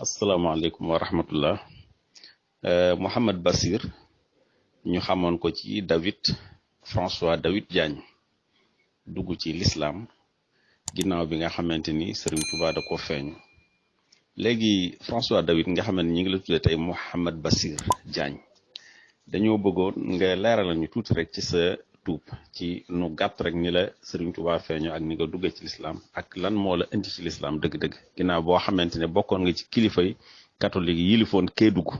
asalaamaaleykum wa rahmatullah. Mouhamed Bassir ñu xamoon ko ci François David Diagne dugg ci l'islam ginnaaw bi nga xamante ni Serigne Touba da ko feeñu léegi François David nga xamante ni ñi ngi la tuddee tey Mouhamed Bassir Diagne dañoo bëggoon nga leeralal ñu tuuti rek ci sa tuub ci nu gàtt rek ni la Serigne Touba feeñu ak ni nga duggee ci l'islam ak lan moo la indi ci l'islam dëgg-dëgg ginnaaw boo xamante ne bokkoon nga ci kilifay catholique yi yilifoon Kédougou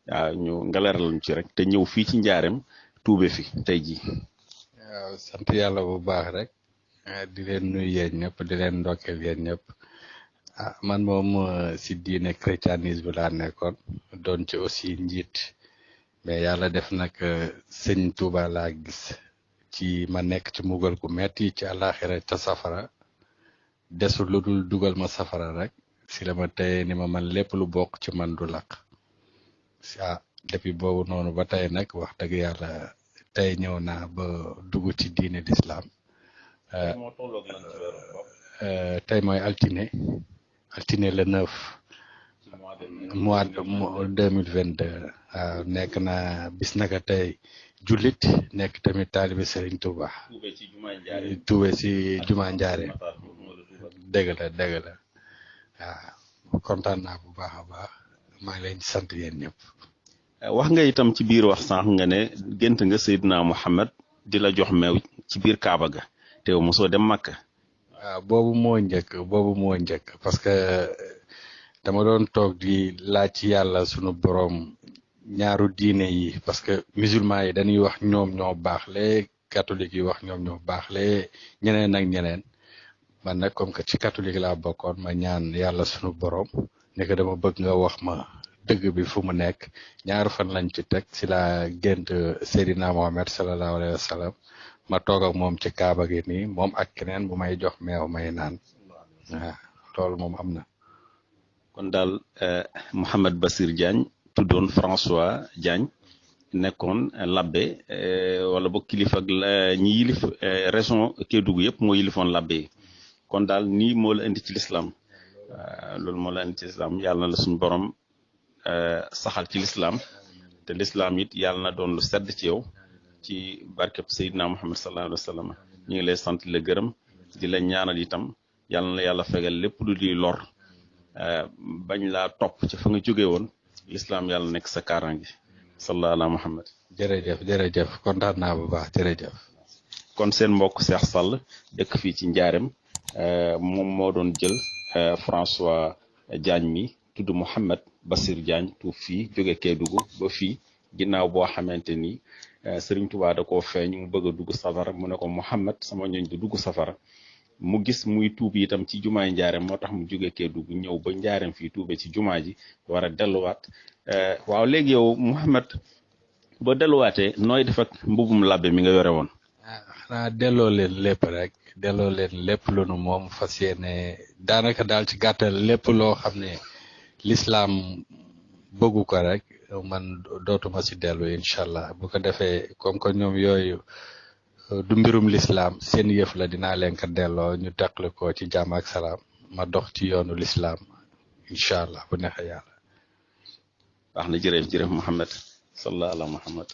waaw ñu nga leeralal ñu ci rek te ñëw fii ci njaareem tuube fi tey jii. waaw sant yàlla bu baax rek di leen nuyu yéen ñëpp di leen ndokkeel yéen ñëpp man moom si diine christianisme laa nekkoon doon ci aussi njiit mais yàlla def nag sëñ Touba laa gis ci ma nekk ci mugal gu metti ci àllaaxira ca safara desul lu dul dugal ma safara rek si la ma tey ni ma man lépp lu bokk ci man du lakk depuis boobu noonu ba tey nag wax dëgg yàlla tey ñëw naa ba dugg ci diine l'islam tey mooy altine le 9 mois 2022 waaw nekk na bis naka tey jullit nekk tamit taalibe Serigne Touba tuube ci jumaa Njaare dëgg la waaw kontaan naa bu baax a baax maa ngi leen di sant yéen ñëpp. wax nga itam ci biir wax sànq nga ne gént nga Seydina Mouhamed di la jox meew ci biir Kaaba ga te yow mosoo dem Makka. waaw boobu moo njëkk parce que dama doon toog di laaj ci yàlla sunu borom ñaaru diine yi parce que musulman yi dañuy wax ñoom ñoo baax le catholique yi wax ñoom ñoo baax le ñeneen ak ñeneen man nag comme que ci catholique laa bokkoon ma ñaan yàlla sunu borom ne que dama bëgg nga wax ma dëgg bi fu mu nekk ñaari fan lañ ci teg si la gént Seydina Mohamed sallallahu alayhi wa sallam ma toog ak moom ci Kaaba gi nii moom ak keneen bu may jox meew may naan waaw loolu moom am na. kon daal Mouhamed Bassir Diagne tuddoon François Diagne nekkoon labbe wala boog kilifa ak ñi yilif région Kédougou yëpp moo yilifoon labbe yi kon daal nii moo la indi ci l'islam loolu moo la indi ci l'islam yàlla na la suñu borom saxal ci l'islam te l'islam it yàlla na doon lu sedd ci yow ci barkeb Seydina Muhammad sallallahu alayhi wa sallam ñu ngi lay sant la gërëm di la ñaanal itam yàlla na yàlla fegal lépp lu di lor bañ laa topp ci fa nga jóge woon l'islam yàlla nekk sa kaaraange sallallahu ala Muhammad. jërëjëf kontaan naa bu baax jërëjëf. kon seen mbokk Cheikh Sall dëkk fii ci Njaareem moom moo doon jël François Diagne mi tudd Mouhamed Bassir Diagne tuub fii jóge Kédougou ba fii ginnaaw boo xamante ni Serigne Touba da koo feeñ mu bëgg a dugg safara mu ne ko Mouhamed sama ñooñ du dugg safara mu gis muy tuub itam ci jumaay Njaareem moo tax mu jóge Kédougou ñëw ba Njaareem fii tuube ci jumaa ji war a delluwaat waaw léegi yow Mouhamed ba delluwaatee nooy def ak mbubum labbe mi nga yore woon. xanaa delloo leen lépp lu nu moom fas yéene daanaka daal ci gàttal lépp loo xam ne l'islam bëggu ko rek man dootuma si dellu incha allah bu ko defee comme que ñoom yooyu du mbirum l'islam seen yëf la dinaa leen ko delloo ñu teqli ko ci jàmm ak salaam ma dox ci yoonu l'islam incha allah bu neexee yàlla. wax na jërëjëf Mouhamed sallallahu ala Muhammad